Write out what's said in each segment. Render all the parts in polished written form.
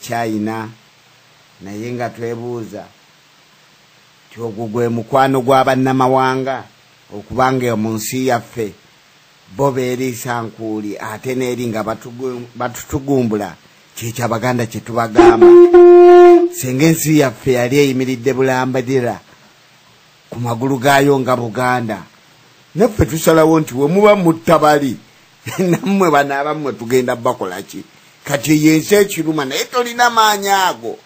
China, naye nga twebuuza ti ogwo gwe mukwano gw'abannamawanga okubanga mu nsi yaffe bo beeriisa nkuuli ate n'eri nga batutugumbula. Kyekyo Abaganda kye tubagamba, singa ensi yaffe yali eyimiridde bulambadira ku magulu gaayo nga Buganda, naffe tusalawo nti we muba mutta bali nammwe bano abammwe tugenda bakola ki? Kati eyo ensi ekiruma, naye tolina maanyi ago.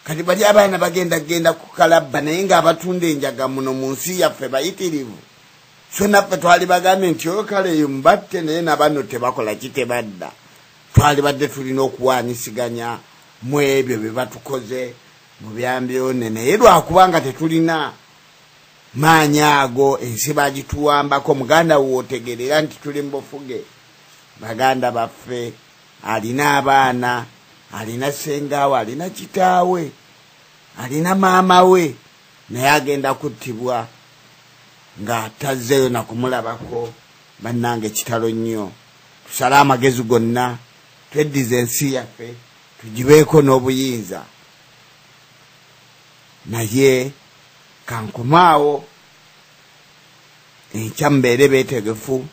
Kati bali abaana bagenda genda ku kalabba, naye ng'abatunda enjaga muno mu nsi yaffe bayitirivu. So naffe twali bagambye nti oyo kale eyo mubatte, naye nabano tebakola ki, tebadda. Twalibadde tulina okuwaanyisiganya mu ebyo bye batukoze mu byambyone, naye lwakubanga tetulina maanyi ago, ensi bagituwambako. Muganda wootegerera nti tuli mu bufuge, baganda baffe, alina abaana, alina ssengaawe, alina kitaawe, alina maama we, naye agenda kuttibwa nga tazzeeyo na kumulabako. Bannange kitalo nnyo. Tusale amagezi gonna, tweddize ensi yaffe, tugibeeko n'obuyinza. Naye kankomaawo, enkya mubeere beetegefu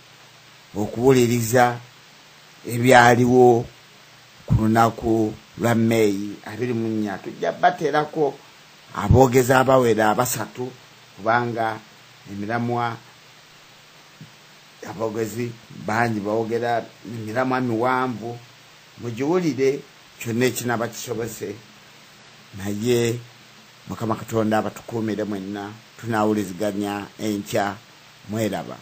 okuwuliriza ebyaliwo ku lunaku lwa Meeyi 24. Tujja bateerako aboogezi abawera abasatu, kubanga emiramwa aboogezi bangi boogera emiramwa miwanvu, mugiwulire kyonna ekinaba kisobose. Naye Mukama Katonda abatukuumire mwenna, tunaawuliziganya enkya. Mweraba.